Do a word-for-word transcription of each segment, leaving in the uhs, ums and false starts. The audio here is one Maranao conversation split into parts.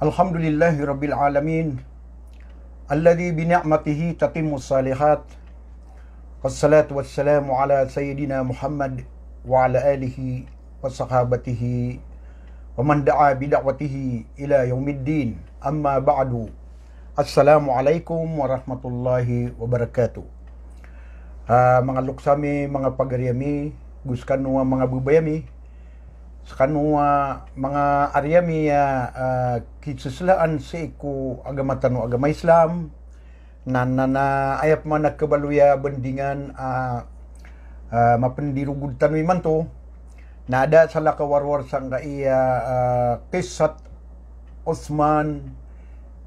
الحمد لله رب العالمين الذي بنعمته تتم الصالحات. والصلاة والسلام على سيدنا محمد وعلى آله وصحابته ومن دعا بدعوته إلى يوم الدين. أما بعد. Assalamu alaikum warahmatullahi wabarakatuh. Ah, manga loks ami, manga pagari ami, go sekano a manga babay ami, sekano a manga ari ami a, ah, kiseselaan sii ko agama tano a agama Islam, na, na, na aya pman a khabaloy a bandingan a, ah, mapendirogod tano imanto, na da salakaw a rowar sangkai a, ah, kisat Uthman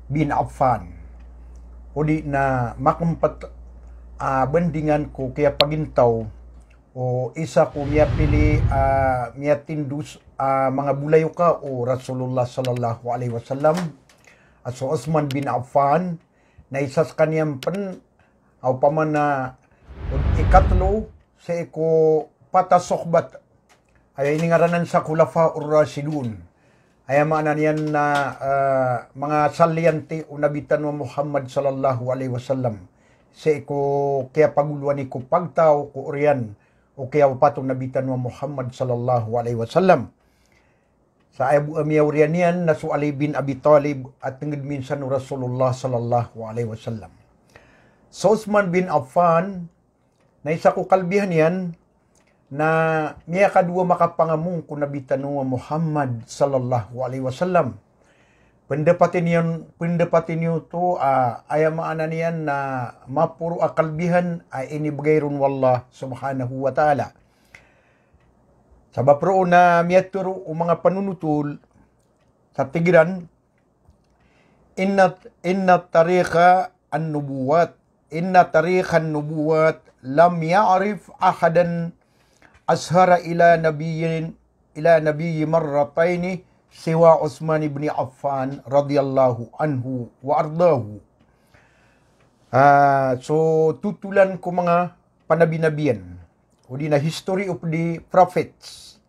bin Affan. Odi na makempet a bandingan ko kiyapagintaw o isa ko miyapili a miyatindos a manga bolayoka o Rasulullah sallallahu alaihi wasallam, a so Uthman bin Affan, na isa sekaniyan pen a opama na ikatlo sii ko pat a sohbat a iningaranan sa Khulafa ur-Rashidun. Aya maana niyan na, ah, manga saliyanti o Nabi tano a Muhammad sallallahu alaihi wasallam sii ko kiyapagolowan i ko pagtaw ko oriyan o kiyawapat o Nabi tano a Muhammad sallallahu alaihi wasallam. Sa aya bo a miyaoriyan iyan na so Ali bin Abi Talib a tenged minsan o Rasulullah sallallahu alaihi wasallam. So Uthman bin Affan, na isa ko kalbihan iyan na miyakadowa makapangamong ko Nabi tano a Muhammad sallallahu alaihi wasallam. Pendapati niyan, pendapati niyo to, ah, aya maana niyan na maporo a kalbihan a inibegay ron o Allah subhanahu wa ta'ala. Sabap roo na miyatero o manga panonotol sa tig iran, inna, inna tarikha an-nubuwat, inna tarikha an-nubuwat lam ya'rif ahadan ashara ila nabiyyin, ila nabiyyi marrataini siwa Uthman ibn Affan radhiyallahu anhu wa ardahu. Ah, so totolan ko manga panabi-nabian, odi na history of the prophets,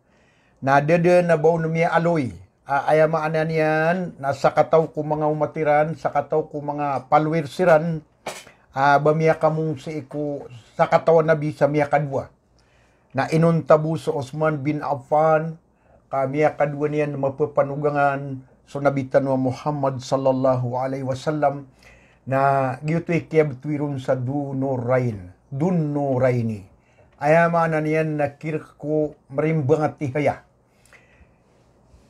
na da den a ba on miyaaloy a, aya maana niyan na sakataw ko manga omat iran, sakataw ko manga followers iran, a ba miyakamong sii ko sakataw a nabi sa miyakadowa. Na inonta bo so Uthman bin Affan, ka miyakadowa niyan mapepanogangan so Nabi tano a Muhammad sallallahu alaihi wasallam, na giyoto i kiyabetowi ron sa Dhu Nurayn, Dhun Nurayni. Aya maana niyan na kirek ko merimbang a tihaya.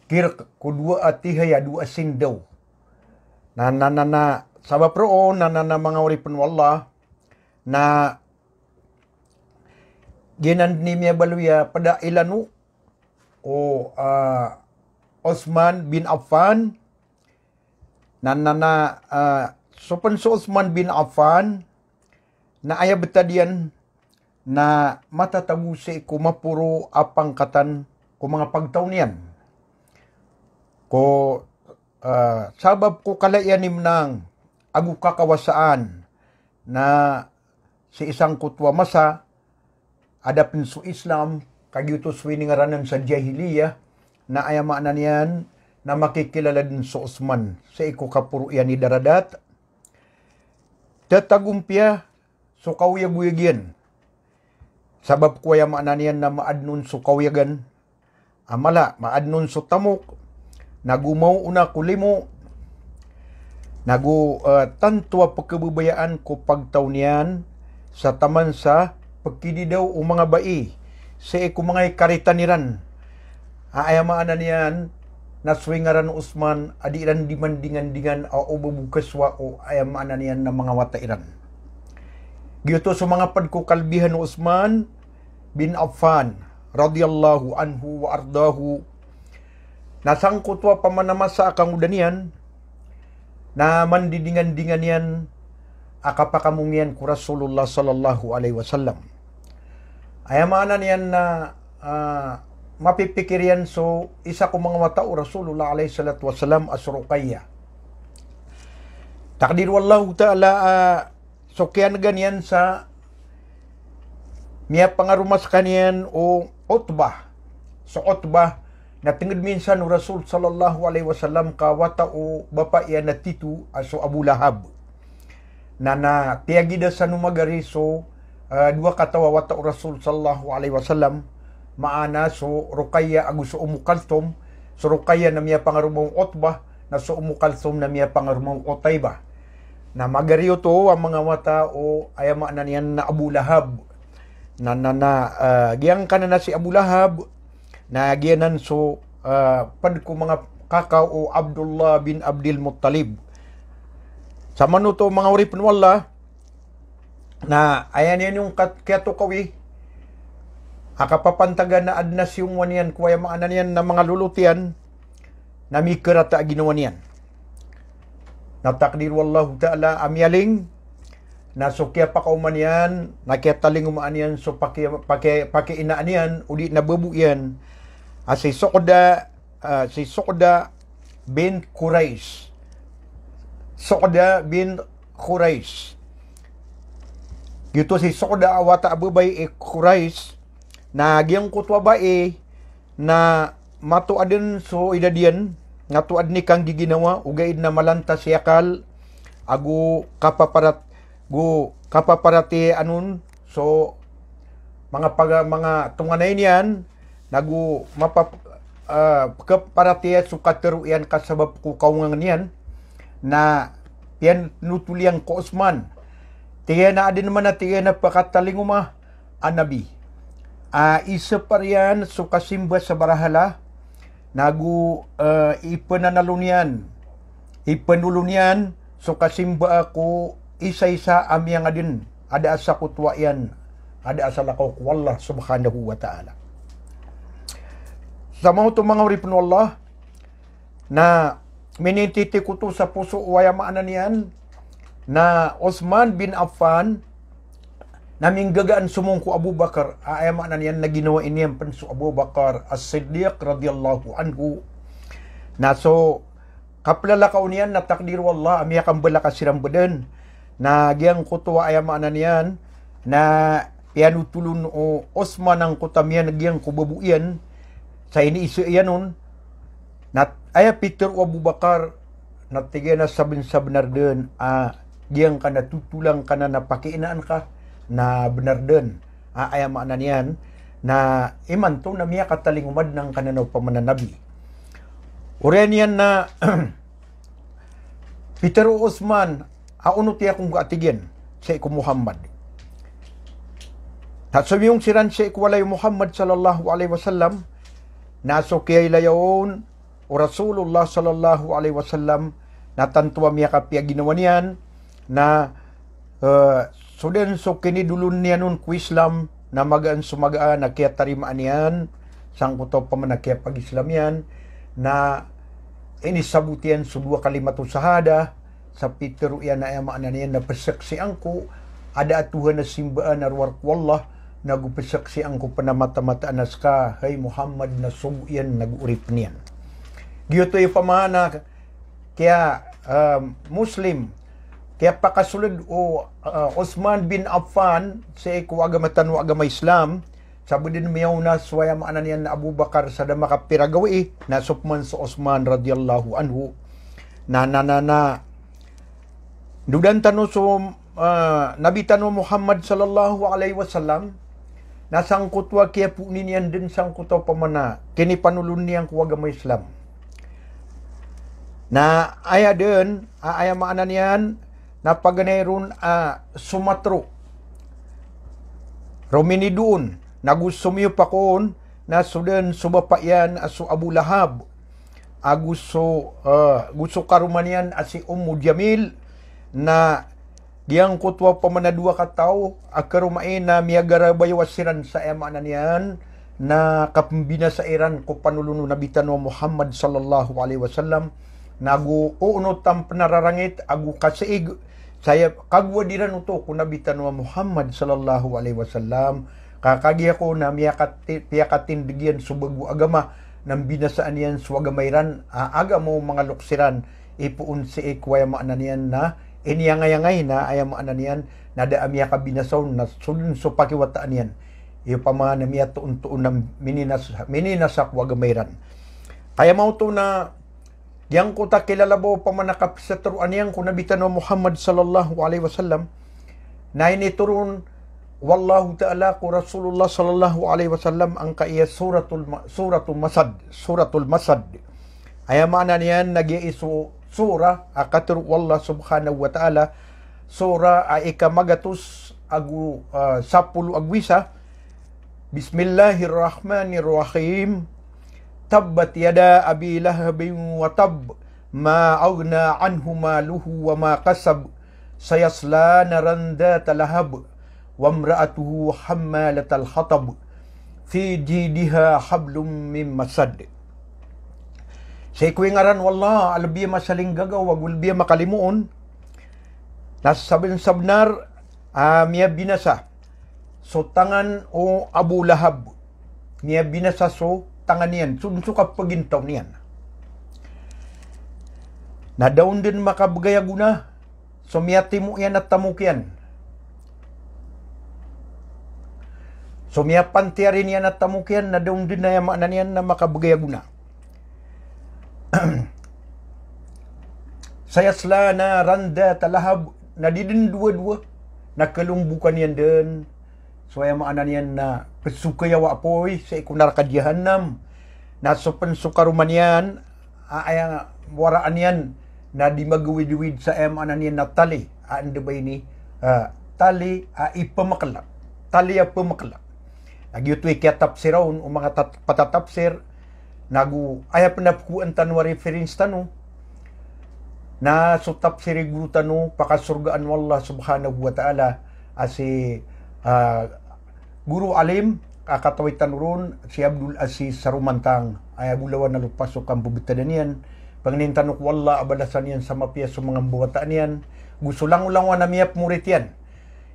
Kirek ko dowa a tihaya, dowa a sindaw. Na, na, na, na, sabap roo, na, na, na manga oripen o Allah, na giyanan i miyabaloy a ped a ilano o, ah, Uthman bin Affan, na, na, na, ah, so pen so Uthman bin Affan, na aya betad iyan na matatago sii ko maporo a pangkatan ko manga pagtaw niyan. Ko, ah, sabap ko kala iyan i menang ago kakawasaan, na sii sangkoto a masa a da pen so Islam, ka giyoto so iningaranan sa jahiliyah, na aya maana niyan na makikilala den so Uthman sii ko kaporo iyan i daradat. Tetagompiya so kaoyagoyag iyan. Sabap ko aya maana niyan na maaden on so kaoyagan a mala, maaden on so tamok, nago maoona ko limo, nago, eh, tanto a pekebebayaan ko pagtaw niyan sa taman sa pekididaw o manga bai sii ko manga ikaritan iran. A aya maana niyan na so ingaran o Uthman a di iran di mandingandingan a o ba bo kesowa o aya maana niyan na manga wata iran. Giyoto so manga ped ko kalbihan o Uthman bin Affan radhiyallahu anhu wa ardahu. Na sangkoto a pamana masa a kangoda niyan na mandidingandingan iyan a kapakamong iyan ko Rasulullah sallallahu alaihi wasallam. Aya maana niyan na, ah, mapipikir iyan so isa ko manga wata o Rasulullah alaihi salatu wasalam a so Ruqayyah. Takdir o Allahu Ta'ala, ah, so kiyanegan iyan sa miyapangaroma sekaniyan o Utbah. So Utbah Na tenged minsan o Rasul sallallahu alaihi wasallam ka wata o bapa iyan a tito a so Abu Lahab. Na, na piyagida san o magari so, ah, dowa kataw a wata o Rasul sallallahu alaihi wasallam, maana so Ruqayyah ago so Ummu Kalthum. So Ruqayyah na miyapangaroma o Utbah, na so Ummu Kalthum na miyapangaroma o Utaybah. Na magari oto a manga wata o, aya maana niyan na Abu Lahab. Na, na, na, ah, giyangkanan a si Abu Lahab, na giyanan so, ah, ped ko manga kaka o Abdullah bin Abdil Muttalib. Samanoto manga oripen o Allah, na aya niyan on kat-, kiyatokawi a kapapantagan na aden a siyongowan iyan ko aya maana niyan na manga lolot iyan, na mikerata a ginawa niyan. Na takdir o Allahu Ta'ala a miyaling, na so kiyapakaoma niyan, na kiyatalingomaan iyan so paki-, paki-, pakiinaan iyan, odi na babo iyan, a si Suqda, ah, si Suqda bin Quraish. Suqda bin Quraish. Giyoto si Suqda a wata a babay i Quraish, na giyangkoto a bai, na matoaden so idad iyan, na toaden i kanggiginawa, ogaid na malantas i akal, ago kapaparat-, go kapaparatiyayaan on so manga paga-, manga tonganay niyan, nago mapap-, ah, kaparatiyaya so katero iyan ka sabap ko kaongangen iyan, na piyanotol iyan ko Osman. Tig iyan a aden man a tig iyan a pakatalingoma a Nabi a isepar iyan so kasimba sa barahala, nago, eh, ipenanalo niyan, ipenolon iyan so kasimba ko isaisa a miyangaden a da a sakotowa iyan, a da a salakaw ko Allah subhanahu wa ta'ala. Samanoto manga oripen o Allah, na minititikoto sa poso o aya maana niyan na Osman bin Affan, na minggagaan somong ko Abu Bakar, a aya maana niyan na ginawai niyan pen so Abu Bakar As-Siddiq radiyallahu anhu. Na so kaplalakaw niyan na takdir o Allah a miyakambalaka siran beden. Na giyangkoto a aya maana niyan na piyanotol on o Osman angkoto a miyaneg iyan ko babo iyan sa iniisa iyan on. Na aya pitero o Abu Bakar, na tig iyan a saben-, sabenar den a giyangkanan a totolan ka anan a pakiinaan ka, na benar den a aya maana niyan na imanto na miyakatalingoma den angkanan a opama na Nabi. Oriyan iyan na pitero o Osman, a onoti ako ngka, tig iyan, sii ko Muhammad. Na somiyong siran sii ko walay o Muhammad sallallahu alaihi wasallam, na so kiyailaya on o Rasulullah sallallahu alaihi wasallam, na tanto a miyakapiya ginawa niyan, na, eh, so den so kinidolon iyan on ko Islam, na magaan so magaan a kiyatarimaan iyan sangkoto a opama na kiyapag-Islam iyan, na inisabot iyan so dowa kalimatus shahadah, sa pitero iyan a aya maana niyan na pesaksian ko a da a Tuhan a simbaan a rowar ko Allah, nago pesaksian ko pen a mataan a seka, hay Muhammad, na sogo iyan nago oripen iyan. Giyoto i pamaana kiya, ah, Muslim, kiyapakasoled o, ah, Osman bin Affan sii ko agama tano a agama Islam, sa bo den miyaona so aya maana niyan na Abu Bakar sa da makapira gawii, na so peman so Osman radiyallahu anhu. Na, na, na, na. Dodan tano so, ah, Nabi tano Muhammad sallallahu alaihi wasallam, na sangkoto a kiyapoon iyan den sangkoto a opama na kinipanolon iyan ko agama Islam. Na aya den, a, aya maana niyan, na paganay ron a somatero. Rominido on, nago somiyop ako on, na so den so bapa iyan a so Abu Lahab, ago so, eh, go so karoma niyan a si Ummu Jamil, na giyangkoto a opama na dowa kataw a karomai na miyagarabayaw a siran sa aya maana niyan na kapembinasa iran ko panolon o Nabi tano a Muhammad sallallahu alaihi wasallam, nago oonot a penararangit ago kasaig, sa aya kagowad iran oto ko Nabi tano a Muhammad sallallahu alaihi wasallam, ka kagiya ko na miyakati-, piyakatindeg iyan so bago a agama, na mbinasaan iyan so agama iran, a, agama o manga loks iran, ipoon sii ko aya maana niyan na iniyangayangay na aya maana niyan na da a miyakabinasa on na so den so pakiwataan iyan. Iyo pama na miyatoontoon na mininas-, mininasa ko agama iran. Aya maoto na giyangkoto a kilalabaw opama na kapsatoroan iyan ko Nabi tano a Muhammad sallallahu alaihi wasallam, na initoron o Allahu Ta'ala ko Rasulullah sallallahu alaihi wasallam angkaya Suratul Ma-, Suratul Masad, Suratul Masad. Aya maana niyan na giya i so-, sura a katero o Allah subhanahu wa ta'ala, sura a ika magatos ago, ah, sapolo ago isa, Bismillahirrahmanirrahim. Tabbat yada Abi Lahabin wa tabb. Ma aghna anhu maluhu wa ma kasab. Sayasla naran dhata lahab. Wamra'atuhu hammalatal hatab. Fi jidiha hablum min masad. Sii ko ngaran o Allah a lbi a masalinggagaw ago lbi a makalimoon. Na sabnsabnar a miyabinasa so tangan o Abu Lahab. Miyabinasa so tangan iyan, so, so kapagintaw niyan. Na da on den makabgay a gona so miyatimo iyan a tamok iyan. So miyapantiyari niyan a tamok iyan, na da on den, aya maana niyan na makabgay a gona. Sayasla naran dhata lahab, na di den dowa-dowa na kalombokan iyan den so, aya maana niyan na, pesokayawa a apoy sii ko naraka jahannam. Na so pen so karoma niyan a, aya waraan iyan na di magawid-wid sa, aya maana niyan na, tali a anda ba ini, ah, tali a ipemekel. Tali a pemekel. Na giyoto i kiyatapsira on o manga tat-, patatapsir, na go aya pen a pekowan tano a reference tano na so tafsir i goro tano, pakasorgaan o Allah subhanahu wa ta'ala, a si, ah, goro alim a katawi tano ron, si Abdul Aziz Saromantang, aya bolawan a lopa so kambebetadan iyan. Pangnin tano ko Allah a balasan iyan sa mapiya so manga mbawataan iyan, go so langolangon a miyapmorit iyan.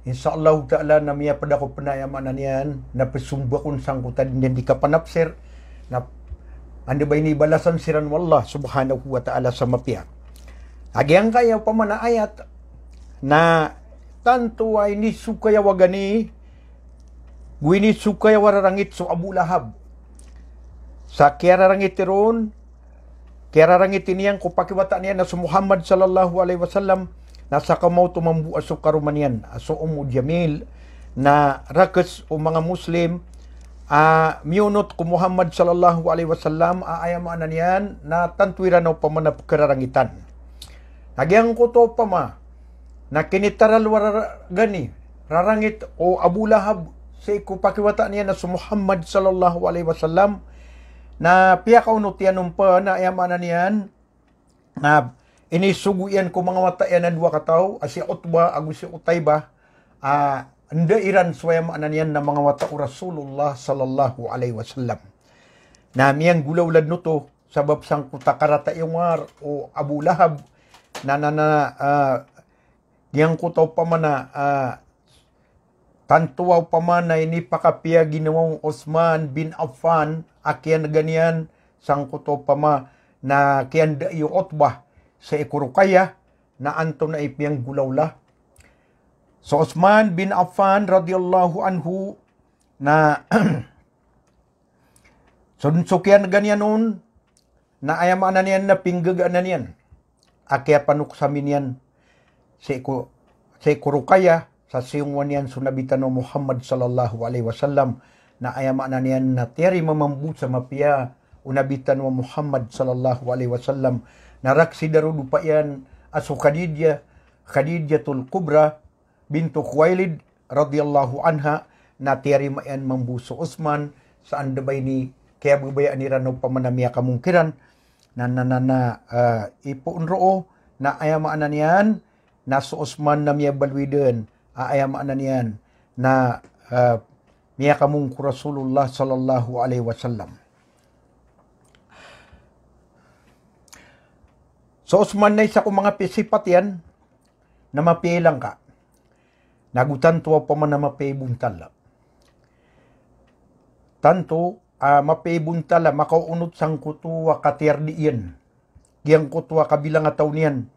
Insha Allahu ta'ala na miyaped ako pen, aya maana niyan na pesomba kon sangkoto a dn den di kapanapsir, na anda ba ini balasan siran o Allah subhanahu wa ta'ala sa mapiya. Lagid angkaya opama na ayat, na tanto a inisokayawa gani, go inisokayawa rarangit so Abu Lahab. Sa kiyararangit iron, kiyararangit iyan ko pakiwata niyan a so Muhammad sallallahu alaihi wasallam, na saka maoto mambo a so karoma niyan a so Ummu Jamil, na rakes o manga Muslim a miyonot ko Muhammad sallallahu alaihi wasallam a, aya maana niyan na tanto iran opama na pekararangitan. Lagid angkoto opama na kinitaralowa ra-, gani, rarangit o Abu Lahab sii ko pakiwata niyan a so Muhammad sallallahu alaihi wasallam, na piyakaonot iyan on pen, aya maana niyan na inisogo iyan ko manga wata iyan a dowa kataw, a si Utbah ago si Utaybah, a anda iran so, aya maana niyan na, manga wata o Rasulullah sallallahu alaihi wasallam. Na miyanggolawla dn oto sabap sangkoto a karata i Umar o Abu Lahab, na, na, na, ah, giyangkoto opama na, ah, tanto a opama na inipakapiya ginawa o Uthman bin Affan a kiyanega niyan sangkoto opama na kiyandai o Utbah sii ko Ruqayyah, na antonaa i piyanggolawla? So Uthman bin Affan radhiyallahu anhu na so dn so kiyanega niyan on, na aya maana niyan na pinggagaan iyan a kiyapanoksami niyan sii ko, sii ko Ruqayyah, sa siyongowan iyan so Nabi tano Muhammad sallallahu alaihi wasallam, na aya maana niyan na tiyarima mambo sa mapiya o Nabi tano Muhammad sallallahu alaihi wasallam, na rakhs i darodopa iyan a so Khadijah, Khadijatul Kubra, bintu Khuwailid radhiyallahu anha, na tiyarima iyan mambo so Uthman, sa anda ba ini kiyababayaan iran opama na miyakamongkiran, na, na, na, na, ah, ipoon roo, na aya maana niyan na so Uthman na miyabaloy dn, a aya maana niyan na, ah, miyakamongko Rasulullah sallallahu alaihi wasallam. So Uthman na isa ko manga pisipat iyan, na mapiya i langka. Na go tanto a opama na mapiya i bontal. Tanto a mapiya i bontal a makaonot sangkoto a katiyardi iyan. Giyangkoto a kabilang a taw niyan.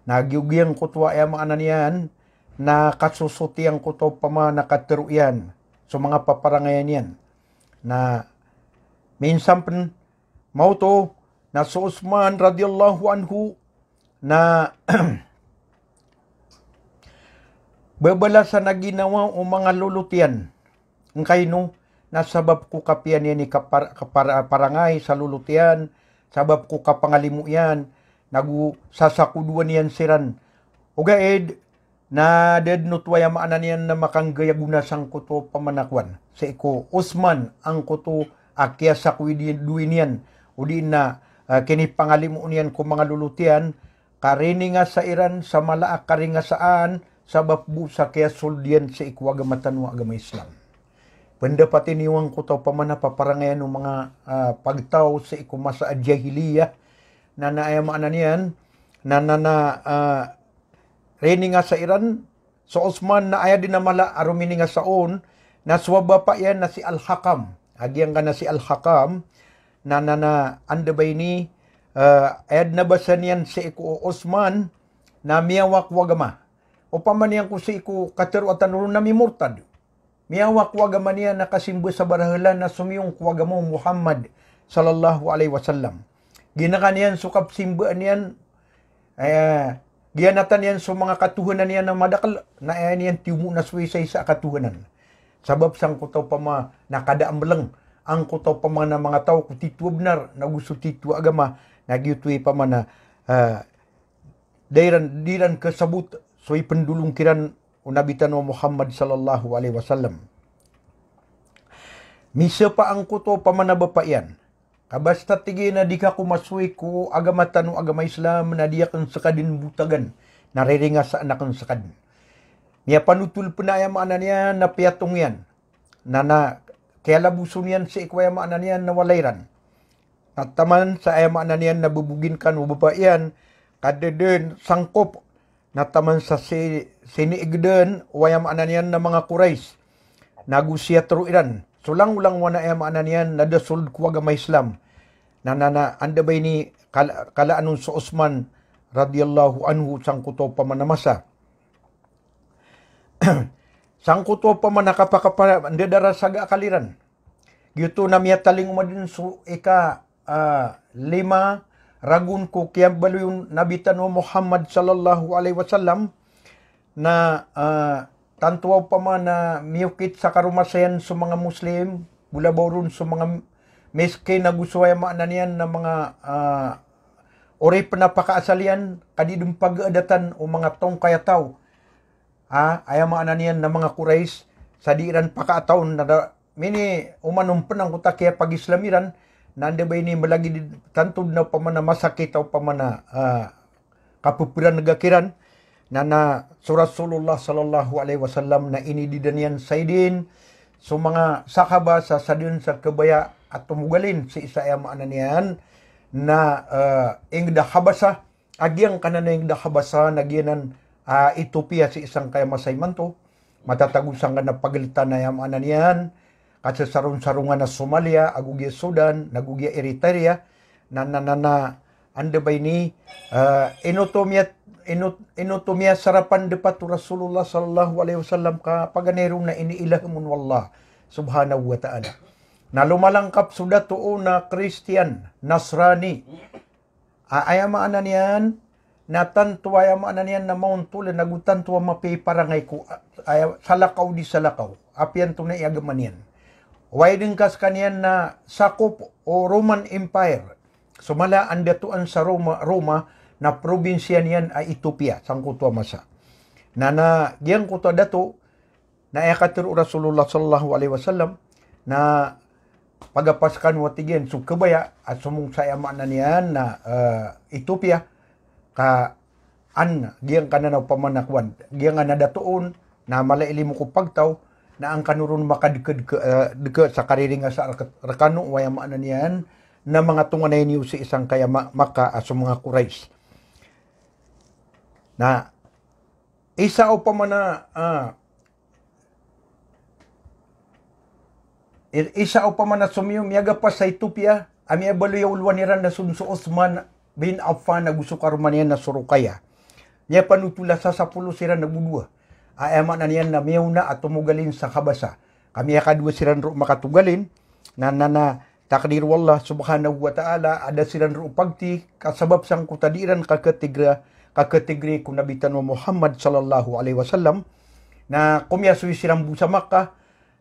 Na giyo giyangkoto a aya maana niyan na kasosoti angkoto a opama na katero iyan so manga paparangayan iyan. Na minsan pen Maoto na so Osman radiyallahu anhu na bebelasan a ginawa o manga lolot iyan. Ngkaino? Na sabap ko kapiya niyan i kapar-, kapar-, parangay sa lolot iyan, sabap ko kapangalimo iyan, nago sasakodowan iyan siran. Ogaid na da den oto, aya maana niyan, na makanggay a gona sangkoto pamanakowan sii ko Osman angkoto a kiyasakodowi niyan, odi na, ah, kinipangalimo niyan ko manga lolot iyan, ka riningasa iran sa mala a karingasaan, sabap bo sa kiyasold iyan sii ko agama tano a agama Islam. Pendapat ini o angkoto pamana paparangayan o manga, ah, pagtaw sii ko masa a jahiliyah, na, na aya maana niyan, na, na, na, ah, riningasa iran so Osman, na aya den a mala a rominingasa on, na so bapa iyan na si Al-Hakam. A giyangkanan a si Al-Hakam, na, na, na, anda ba ini, ah, aya den a basa niyan sii ko Osman, na miyawa ko agama. Opama niyan ko sii ko kateroa tano ron na mimortad. Miyawa ko agama niyan a kasimba sa barahala na somiyong ko agama o Muhammad sallallahu alaihi wasallam. Ginaka niyan so kapsimbaan iyan, eh, giyanatan iyan so manga katohanan iyan a madakel, na aya niyan tiyomo na so isaisa a katohanan. Sabap sangkoto pamana kada a meleng angkoto pamana manga taw ko tito a benar, nago so tito a agama, na giyoto i pamana, eh, da iran, di iran kesabot so ipendolong kiran o Nabi tano a Muhammad sallallahu alaihi wasallam. Misapa angkoto pamana bapa iyan. Ka basta, tig iyan, a di ka komasoy ko agama tano a agama Islam, na di aken seka den botagan, na riringasaan aken seka den. Miyapanotol pen a aya maana niyan na piyatong iyan. Na, na kiyalaboson iyan sii ko aya maana niyan na walay ran. Na taman sa aya maana niyan na bebogin kan o bapa iyan, ka da den sangkop. Na taman sa si-, siniig den o aya maana niyan na manga Quraysh. Nago siyatero iran so langolangowan a aya maana niyan na da sold ko agama Islam. Na, na, na anda ba ini kal-, kalaan on so Osman radiyallahu anhu sangkoto pamana masa. Sangkoto pamana kapakapa, ndadarasaga akal iran. Giyoto na miyatalingoma den so ika, ah, lima ragon ko kiyabaloy o Nabi tano Muhammad sallallahu alaihi wasallam, na, ah, tanto a opama na miyokit sa karomasayan so manga Muslim, bolabaw ron so manga miskin ago so aya maana niyan na manga, ah, oripen a pakaasal iyan, ka di den pagaadatan o manga tongkay a taw. Ah, aya maana niyan na manga Quraysh, sa di iran pakaataw na da, mini oman on pen angkoto a kiyapag-Islam iran, na anda ba ini malagid tanto den a opama na masakit a opama na, ah, kapeperanega kiran, na, na so Rasulullah sallallahu alaihi wasallam na inidida niyan sa idin so manga sahaba sa sadn sa kebaya a tomogalin sii sa aya maana niyan na, eh, inged a Habasha, a giyangkanan a inged a Habasha na giyanan a Ethiopia sii sangkaya masa imanto. Matatago sangkanan a pageltan a aya maana niyan kasesaronsarongan a Somalia, ago giya Sudan, nago giya Eritrea, na, na, na, na, anda ba ini, eh, ino oto miya, ino, ino oto miyasarapan depat o Rasulullah sallallahu alaihi wasallam ka paganay ron na iniilham on o Allah subhanahu wa ta'ala. Na lomalangkap so dato on a Kristiyan, Nasrani. A, aya maana niyan na tanto, aya maana niyan na maontolen ago tanto a mapiya i parangay ko, a, aya, salakaw di salakaw. Apiya antonaa i agama niyan. Oway, den ka sekaniyan na sakop o Roman Empire. So mala a ndatoan sa Roma, Roma na probinsiya niyan a Ethiopia sangkoto a masa. Na, na giyangkoto a dato, na aya katero o Rasulullah sallallahu alaihi wasallam na pagapas kano, a tig iyan, so kebaya a somong sa aya maana niyan na, eh, Ethiopia, ka an giyangkanan a opama na kowan, giyangkanan a dato on na mala i limo ko pagtaw, na an kano ron makadeke, deke, eh, deke sa kariringa sa reke-, rekano o aya maana niyan na manga tonganay niyo sii sangkaya Ma-, Makkah a so manga Quraysh. Na isa a opama na, ah, I-, isa a opama na somiyo miyagapas sa Ethiopia a miyabaloy a olowan iran na so, so Uthman bin Affan ago so karoma niyan na so Ruqayyah. Miyapanotol a sasapolo siran ago dowa. A, aya maana niyan na miyaona a tomogalin sa Habasha. Ka miyakadowa siran roo makatogalin, na, na, na, takdir o Allah subhanahu wa ta'ala, a da siran roo pagti, ka sabap sangkoto a di iran kaketegra, kaketegri ko Nabi tano a Muhammad sallallahu alaihi wasallam, na komiyasoy siran bo sa Makkah,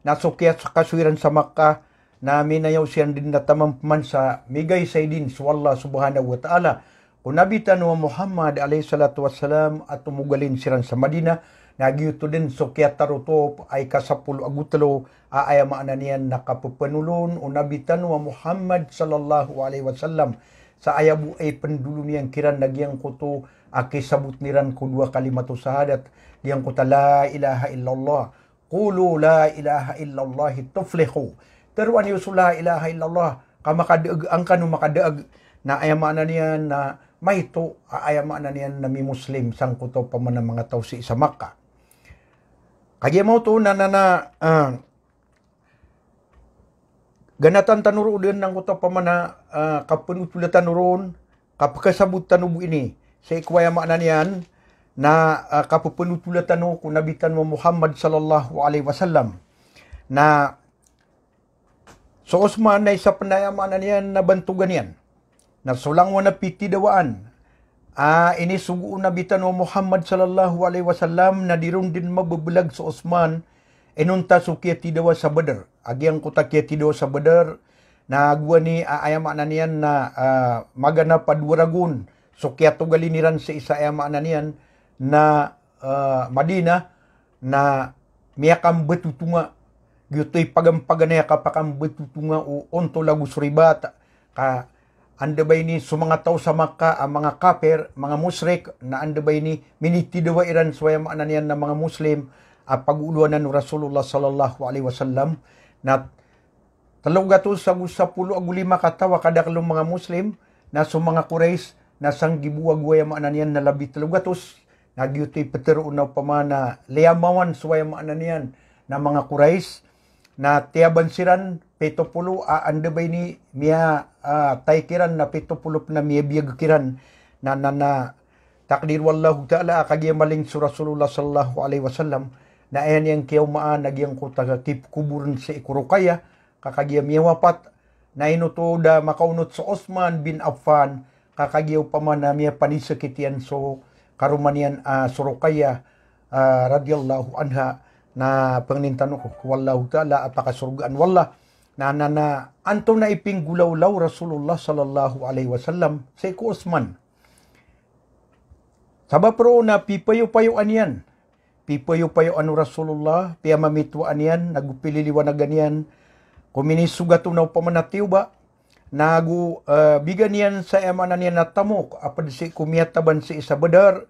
na so kiyakasoy iran sa Makkah, na minayaw siran den na taman peman sa migaisay den so Allah subhanahu wa ta'ala ko Nabi tano a Muhammad alayhis salatu wassalam a tomogalin siran sa Madinah, na giyoto den so kiyatarotop a ika sapolo ago telo a aya maana niyan na kapepenolon o Nabi tano a Muhammad sallallahu alaihi wasallam. Sa aya bo a ipendolon iyan kiran na giyangkoto a kisaboten iran ko dowa kalimatus shahadat, giyangkoto a la ilaha illallah. Qulu la ilaha illallah tuflihu. Teroa niyo so la ilaha illallah, ka makadaag, angkano makadaag. Na aya maana niyan na maito a aya maana niyan na mimuslim sangkoto opama na manga taw sii sa Makkah. Kagiya maoto na, na, na, ah, ganatan tano roo den angkoto opama na, ah, kapenothola tano ron, kapekasabot tano bo ini. Sii ko aya maana niyan na, ah, kapepenothola tano ko Nabi tano a Muhammad sallallahu alaihi wasallam. Na so Osman na isa pen a aya maana niyan na bantogan iyan. Na so langowan a pitidawaan a inisogo o Nabi tano a Muhammad sallallahu alaihi wasallam na di ron den mabebelag so Osman inonta so kiyatidawa sa Badr. A giyangkoto a kiyatidawa sa Badr, na gowani a aya maana niyan na, ah, maganap a dowa ragon so kiyatogalin iran sii sa aya maana niyan na, ah, Madinah, na miyakambetotonga. Giyoto i paganpaganay a kapakambetotonga o ontol ago so ribat. Ka anda ba ini so manga taw sa Makkah a manga kafir, manga mushrik, na anda ba ini minitidawa iran so aya maana niyan na manga Muslim a pagoolowanan o Rasulullah sallallahu alaihi wasallam. Na telo gatos ago sapolo ago lima kataw a kadakel o manga Muslim, na so manga Quraysh na sanggibo ago aya maana niyan na labi telo gatos. Na giyoto i petero na opama na liyamawan so aya maana niyan na manga Quraysh, na tiyaban siran pito polo a anda ba ini miya, ah, tay kiran na pito polo pen a miyabiyag kiran. Na, na, na takdir o Allahu Ta'ala a kagiya maling so Rasulullah sallallahu alaihi wasallam, na aya niyan kiyaomaan a giyangkoto a kipkoboren sii ko Ruqayyah, ka kagiya miyawapat, na ino oto da makaonot so Osman bin Affan, ka kagiya opama na miyapanisakit iyan so karoma niyan, ah, so Ruqayyah, ah, radhiyallahu anha, na pangnin tano ko, ko Allahu Ta'ala a pakasorgaan o Allah. Na, na, na, antonaa i pinggolawla o Rasulullah sallallahu alaihi wasallam sii ko Osman? Sabap roo na pipayopayoan iyan. Pipayopayoan o Rasulullah, piyamamitoaan iyan, nago pililiwanagan iyan ko minisogat on a opama na tiyoba, nago, eh, bigan iyan sa aya maana niyan na tamok a ped sii ko miyataban sii sa Badar,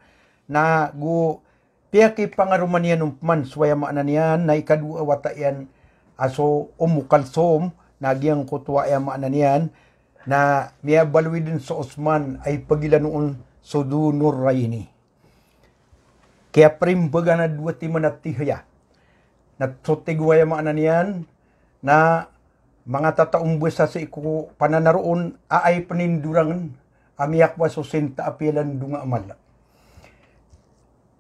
nago piyakipangaroma niyan on peman so aya maana niyan na ikadowa a wata iyan a so Ummu Kalsum, na giyangkoto a aya maana niyan na miyabaloy den so Osman a ipagilano on so Dhu Nurrayni. Kiyaperimbagan a dowa timan a tihaya. Na so tig o aya maana niyan na manga tataombasa sii ko pananaroon a aya penindorangen a miyakowa so sinta a piyalandong a amal.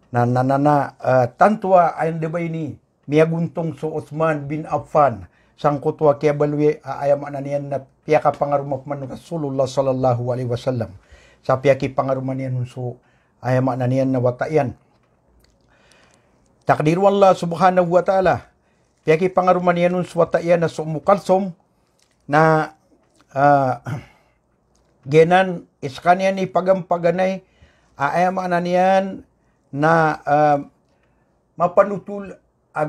Na, na, na, na, eh, tanto a anda ba ini miyagontong so Osman bin Affan sangkoto a kiyabaloy a aya maana niyan na piyakapangaroma peman o Rasulullah sallallahu alaihi wasallam. Sa piyakipangaroma niyan on so aya maana niyan na wata iyan. Takdir o Allah subhanahu wa ta'ala, piyakipangaroma niyan on so wata iyan a so Ummu Kalsum, na, ah, giyanan i sekaniyan i pagampaganay a aya maana niyan na, ah, mapanotol a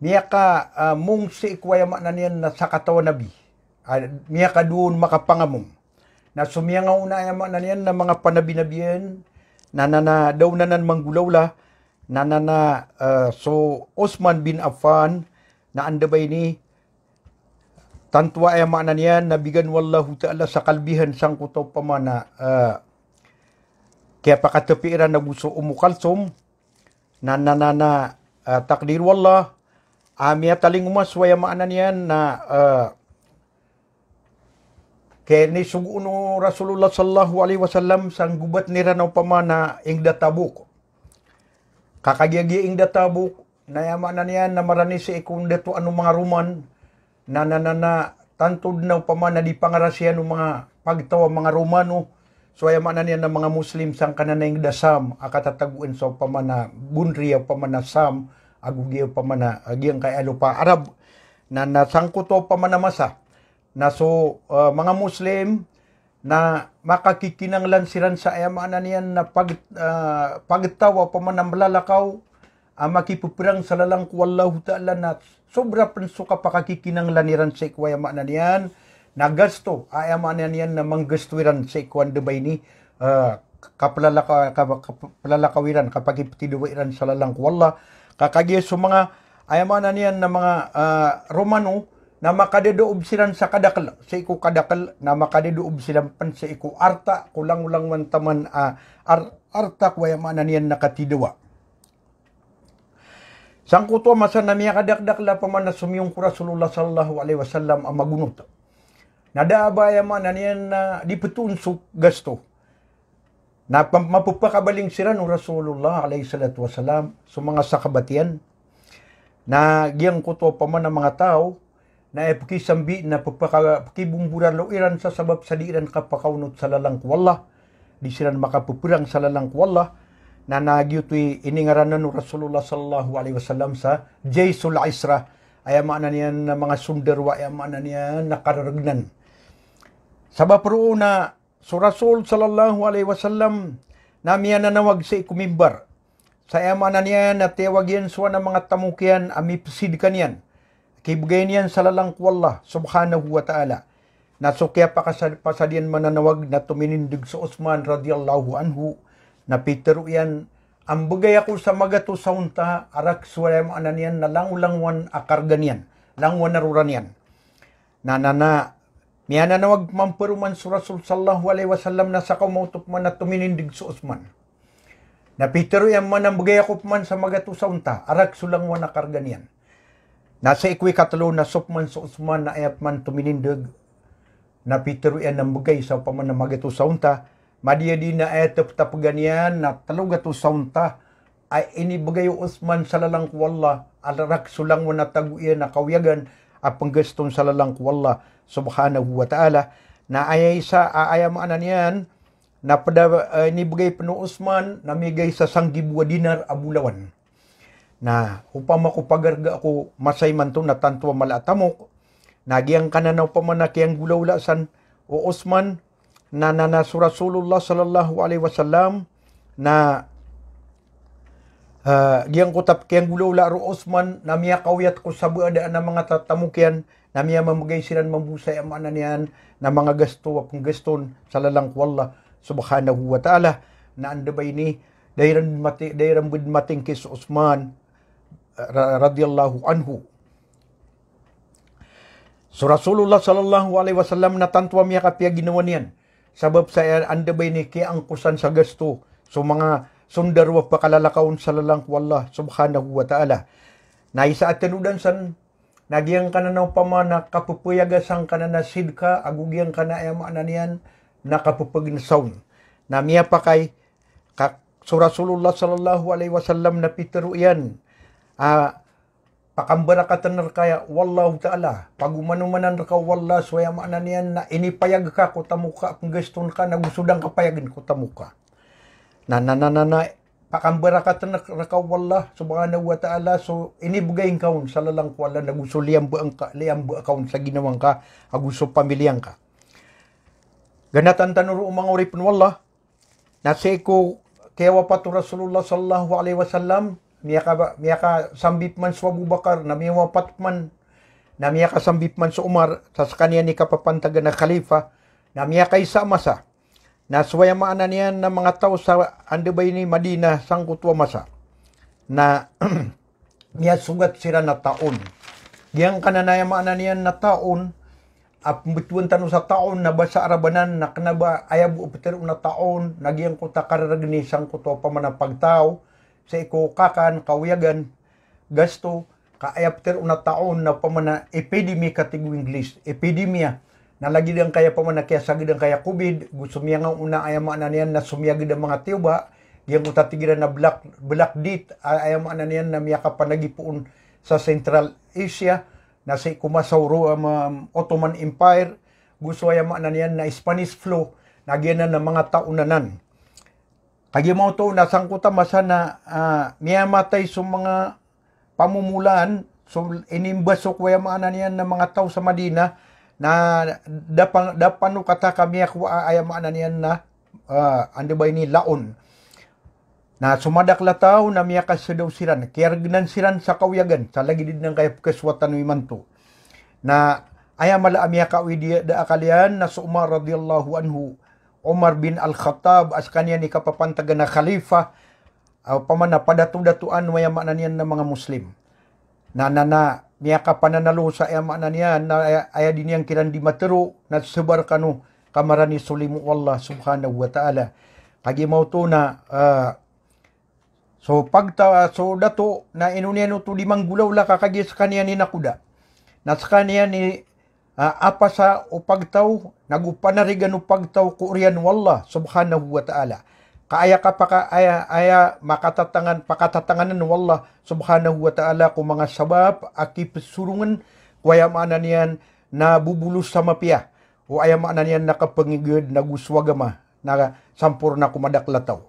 miyaka, ah, mong sii ko aya maana niyan na sakataw a nabi. Ah, miyakadoon makapangamong. Na so miyangaona aya maana niyan na manga panabi-nabiyan, na, na, na da on anan manggolawla, na, na, na, ah, so Osman bin Affan, na anda ba ini, tanto a aya maana niyan na bigan o Allahu Ta'ala sa kalbihan sangkoto opama na, ah, kiyapakatepi iran ago so Ummu Kalsum, na, na, na, na, ah, takdir o Allah, ah, miyatalingoma so aya maana niyan na, ah, kinisogoon o Rasulullah sallallahu alaihi wasallam sa nggobaten iran a opama na ingda Tabuk. Ka kagiya giya ingda Tabuk, na aya maana niyan na marani sii ko ndatoan o manga Roman, na, na, na, na, tanto dn a opama na di pangarasiyan o manga pagtaw a manga Romano, so aya maana niyan na manga Muslim sangkanan a ingd a Sham, a katatagoan sa opama na boundary a opama na Sham, ago giya opama na, ah, giyangkaya lopa Arab. Na, na sangkoto a opama na masa, na so, ah, manga Muslim, na makakikinanglan siran sa aya maana niyan na pag-, ah, pagtaw a opama na mlalakaw, a makipeperang sa lalan ko Allahu Ta'ala na sobra pn so kapakakikinanglan iran sii ko aya maana niyan na gasto, aya maana niyan na manggasto iran sii ko anda ba ini, eh, kaplalaka-, kap-, kaplalakaw iran, kapakipetidawa iran sa lalan ko Allah. Ka kagiya so manga, aya maana niyan na manga, eh, Romano, na makadadaob siran sa kadakl, sii ko kadakl, na makadadaob siran pn sii ko arta, ko langolangowan taman, ah, ar-, arta ko aya maana niyan na katidawa. Sangkoto a masa na miyakadakdakl a opama na somiyong ko Rasulullah sallallahu alaihi wasallam a magonot. Na da a ba aya maana niyan na di ptoon so gasto. Na pa-, mapepakabaling siran o Rasulullah alaihi salatu wasalam, so manga sahabat iyan. Na giyangkoto a opama na manga taw, na aya pekisambi na pepaka-, pekibomboralo iran sa sabap sa di iran kapakaonot sa lalan ko Allah. Di siran makapeperang sa lalan ko Allah. Na, na giyoto i iningaranan o Rasulullah sallallahu alaihi wasallam sa Jayshul Usra. Aya maana niyan na manga sondarowa, aya maana niyan na kareregnan. Sabap roo na so Rasul sallallahu alaihi wasallam na miyananawag sii ko mimbar. Sa aya maana niyan na tiyawag iyan so ana manga tamok iyan a mipsidka niyan, kibegay niyan sa lalan ko Allah subhanahu wa ta'ala. Na so kiyapakasad-, pasad iyan mananawag na tominindeg so Osman radiyallahu anhu, na pitero iyan a mbegay ako sa magatos a onta a rakhs o aya maana niyan na langolangowan a karga niyan, langowan a rora niyan. Na, na, na, miyananawag pman paroman so Rasul sallallahu alaihi wasallam na sa kaoma oto pman na tominindeg so Osman. Na pitero iyan man a mbegay ako pman sa magatos a onta a rakhs o langowan a karga niyan. Na sii ko ikatelo na so pman so Osman na aya pman tominindeg. Na pitero iyan a mbegay sa opama na magatos a onta. Madiyadi na aya teptapegan iyan na telo gatos a onta a inibegay o Osman sa lalan ko Allah, a rakhs o langowan a tago iyan a kawiyagan a penggaston sa lalan ko Allah subhanahu wa ta'ala. Na aya isa, a, aya maana niyan, na peda, eh, inibegay pn o Osman, na miyagay sa sanggibo a dinar a bolawan. Na opama ko pagarga ko masa imanto na tanto a mala a tamok, na giyangkanan a opama na kiyanggolawla san o Osman, na, na, na so Rasulullah sallallahu alaihi wasallam, na, ah, giyangkoto a kiyanggolawla ro o Osman, na miyakaoyat ko sabaad a manga ta-, tamok iyan, na miyamamegay siran mambo sa aya maana niyan na manga gasto a penggaston sa lalan ko Allah subhanahu wa ta'ala. Na anda ba ini, da iran mati-, da iran bed matingki so Osman, eh, ra-, radiyallahu anhu. So Rasulullah sallallahu alaihi wasallam na tanto a miyakapiya ginawa niyan. Sabap sa aya anda ba ini kiyaangkosan sa gasto so manga sondarowa a pakalalakaw on sa lalan ko Allah subhanahu wa ta'ala. Na isa a tanodan san, na giyangkanan a opama na kapepeyaga sangkanan a sidka, ago giyangkanan a aya maana niyan na kapepegenesa on. Na miyapakay ka so Rasulullah sallallahu alaihi wasallam na pitero iyan a pakambarakaten reka o Allahu Ta'ala, pagomanomanan reka o Allah so aya maana niyan na inipayag ka ko tamok ka a penggaston ka, na go so da ngka payagen ko tamok ka. Na, na, na, na, na, pakambarakaten reka o Allah subhanahu wa ta'ala so inibegay ngka on sa lalan ko Allah, na go so liyamba ngka, liyamba ka on sa ginawa ngka, ago so pamiliya ngka. Ganatan tano ro o manga oripen o Allah, na sii ko kiyawapat o Rasulullah sallallahu alaihi wasallam, miyaka-, miyakasambi pman so Abu Bakar, na miyawapat pman, na miyakasambi pman so Umar, sa sekaniyan i kapapantagan a khalifa, na miyakaisa a masa. Na so aya maana niyan na manga taw sa anda ba ini Madinah sangkoto a masa na miyasogat siran a taon. Giyangkanan a aya maana niyan na taon, a pembetowan tano sa taon na basa Arab anan, na kena ba aya bo a petero na taon, na giyangkoto a kareregen i sangkoto a opama na pagtaw, sii ko kakan, kawiyagan, gasto, ka aya petero na taon na opama na epidemi ka tig o English, epidemia. Na lagid angkaya opama na kiyasagad angkaya covid, go so miyangaoona aya maana niyan na somiyagad a manga tiyoba, giyangkoto a tig iran a black, black death, a-, aya maana niyan na miyakapanagi poon sa Central Asia, na sii ko masa o Ro-, um, Ottoman Empire, go so aya maana niyan na Spanish flu, na giyanan na manga taon anan. Kagiya maoto na sangkoto a masa na, ah, miyamatay so manga pamomolaan, so inimbas o ko aya maana niyan na manga taw sa Madina, na da pa-, da pano kata ka miyakowa a aya maana niyan na, ah, anda ba ini, laon. Na so madakl a taw na miyakasadaw siran, kiyargnan siran sa kawiyagan, sa lagid dn angkaya pkhasowa tano imanto. Na aya mala a miyakaoy di-, da akal iyan na so Umar radiyallahu anhu, Umar bin Al-Khattab, a skaniyan i kapapantagan a khalifa, ah, opama na padato-datoan o aya maana niyan na manga Muslim. Na, na, na, miyakapananalo sa aya maana niyan, na aya, aya di niyan kiran di matero, na sabar kano, ka marani so limo o Allah subhanahu wa ta'ala. Kagiya maoto na, ah, so pagta-, so dato, na ino niyan oto di manggolawla ka kagiya skaniyan i nakoda. Na skaniyan i, ah, apasa o pagtaw, nago panarigan o pagtaw ko oriyan o Allah subhanahu wa ta'ala. Ka aya kapaka-, aya, aya makatatangan, pakatatanganan o Allah subhanahu wa ta'ala ko manga sabap a kipsorongan ko aya maana niyan na bobolos sa mapiya, o aya maana niyan na kapangigad nago so agama, na samporna ko madakl a taw.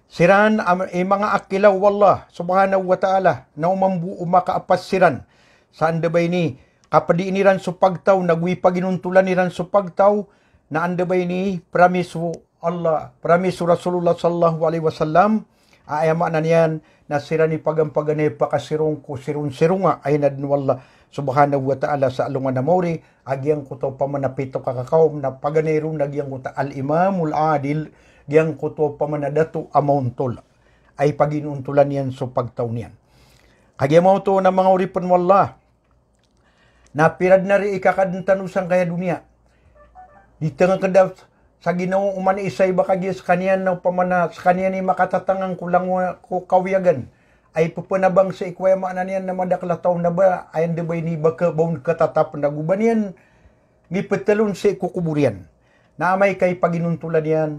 Siran am-, i manga akila o Allah subhanahu wa ta'ala, na o mambo o makaapas siran sa anda ba ini, kapdiin iran so pagtaw, nago ipaginontolan iran so pagtaw, na anda ba ini, promise o Allah, promise o Rasulullah sallallahu alaihi wasallam, a aya maana niyan, na siran i pagampaganay pakasirong ko siron-sironga a inadn o Allah subhanahu wa ta'ala sa alongan a maori, a giyangkoto opama na pito ka kakaom, na paganay ron a giyangkoto al-imamul adil, giyangkoto opama na dato a maontol. Ay paginontolan iyan so pagtaw niyan. Kagiya maoto na manga oripn o Allah, na pira dn ari i kakadn tano sangkaya doniya. Di tngkda sa ginawa o oman i isa i ba kagiya skaniyan na opama na skaniyan i makatatangan ko langowan ko kawiyagan. Ay pphanabangan sii ko aya maana niyan na madakl a taw na ba, ay anda ba ini ba ka-, ba on katatap nago ba niyan mipthlon sii ko kobor iyan. Na amay ka ipaginontolan iyan,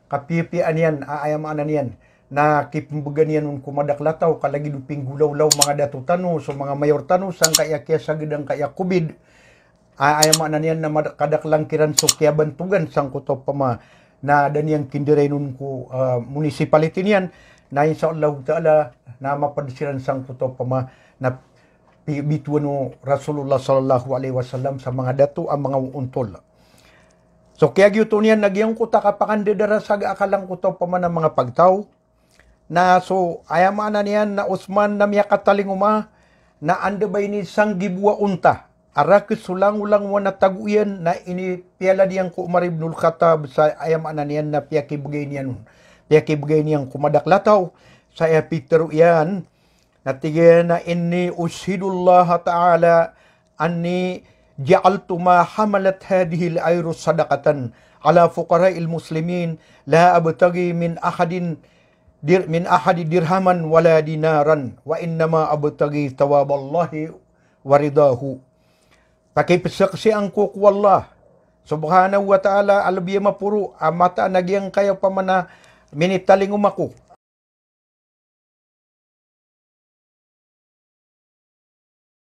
kapiyapiyaan iyan, a aya maana niyan, na kipmbgan iyan on ko madakl a taw, ka lagid o pinggolawla o manga dato tano, so manga mayor tano, sangkaya kiyasagad angkaya COVID. A aya maana niyan na mad-, kadaklan kiran so kiyabantogan sangkoto opama na da niyan kindiray on ko, ah, municipality niyan, na insha Allahu ta'ala na mapd siran sangkoto opama na pi-, bitowan o Rasulullah sallallahu alaihi wasallam sa manga dato a manga ontol. So kiyagiyoto niyan na giyangkoto a kapakandadarasaga a kalangkoto opama na manga pagtaw. Na so aya maana niyan na Osman na miyakatalingoma na anda ba ini sanggibo a onta a rakhs so langolangowan a tago iyan na inipiyalad iyan ko Umar ibnul Khattab sa aya maana niyan na piyakibgay niyan on. Piyakibgay niyan ko madakl a taw sa aya pitharo iyan. Na tig iyan a, "Inni ushhidullaha ta'ala anni ja'altu ma hamalat hadhihil ayru sadaqatan ala fuqara'il muslimin, la abtaghi min ahadin dir-, min ahadi dirhaman wala dinaran, wa innama abtaghi thawaballahi wa ridahu." Pakipsaksian ko ko Allah subhanahu wa ta'ala a lbi a maporo a mataan a giyangkaya opama na minitalingoma ko